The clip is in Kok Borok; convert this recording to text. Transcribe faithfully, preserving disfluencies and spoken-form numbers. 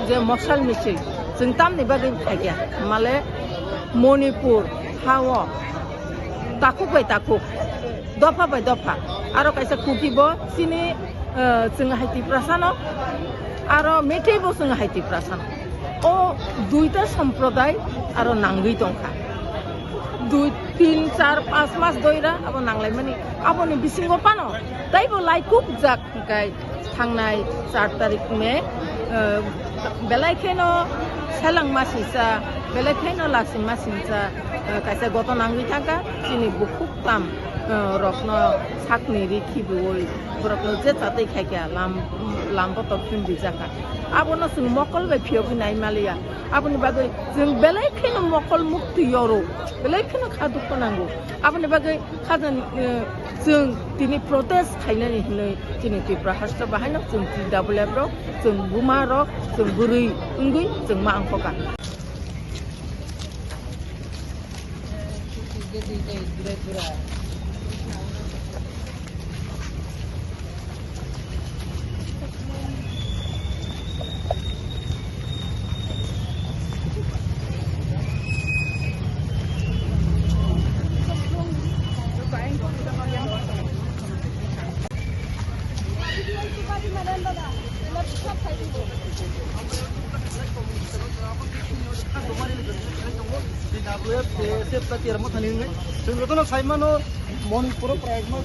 Je mosal misil, chwng tamni bagwi khaikha, male Manipur hao takhuk bai takhuk, dopha bai dopha, aro kaisa Kuki bo chini, eh, chwng hai Tiprasano, aro Meitei bo chwng hai Tiprasano. O duita somproday aro nangwi tongkha. Dui, tin, char, panch mas doira abo nanglaimani. Aboni bisingo pano taibo laikuk jak hwnkhe thangnai char tarik May, eh, belai kheno seleng masingcha, belai kheno lasing masingcha, eh, kaisa goto nangwi thangkha chini bukhuk tam, eh, rokno sakni ri khibiui borokno je chatwi khaikha lam, lam botok himri jakha. Abono chwng mokol bai phiyogwi nai maliya. Aboni bagwi chwng belai kheno mokol mukti yoro, belai kheno kha dukho nango. Aboni bagwi kha jan, eh, chwng tini protest khainani hinwi chini Tripura hasteo bahaino chwng T W F rok, chwng buma rok, chwng bwrwi wngwi chwng ma angkhoka. Chwng jotono sai mano, Manipuro prayag ma